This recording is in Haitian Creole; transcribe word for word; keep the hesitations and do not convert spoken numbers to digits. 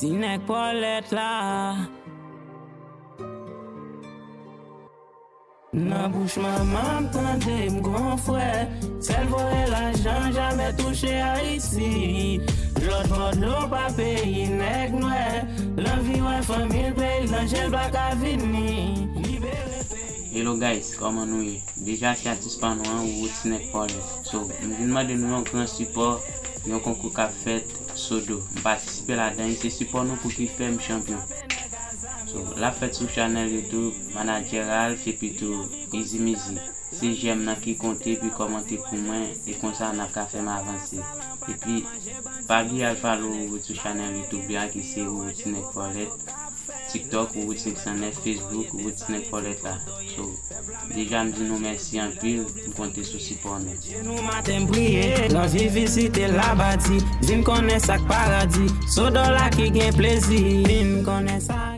Ti nèg Pòlèt la. Nan bouch manman m tande m gon frè. Sèl voye lajan, jamè touche Ayiti. Lòt bò dlo pa peyi nèg nwè. L anvi wè fanmi l, peyi l danje, l pa ka vini. Libere peyi. Hello guys, kòman nou ye? Deja se atis pa nou an, Woody Ti Nèg Pòlèt. So, m vin mande nou yon gran sipò, yon konkou k ap fèt Sodo. M patisipe ladan, e se sipò nou pou ki fè m chanpyon. So, l ap fèt sou chanèl YouTube Manadjè Ralph epi tou Easy Mizi. Se jèm nan ki konte, epi kòmante pou mwen, e konsa n ap ka fè m avanse. Epi, pa bliye al follow Woody sou chanèl YouTube li a ki se Woody Ti Nèg Pòlèt, TikTok Woody senk san nèf, Facebook Woody Ti Nèg Pòlèt la. So, deja m di nou mèsi anpil, m konte sou sipò nou. Dye nou maten m priye, lanvi vizite Labadi, vin konnen sa k paradi, Sodo la ki gen plezi, vin konnen sa.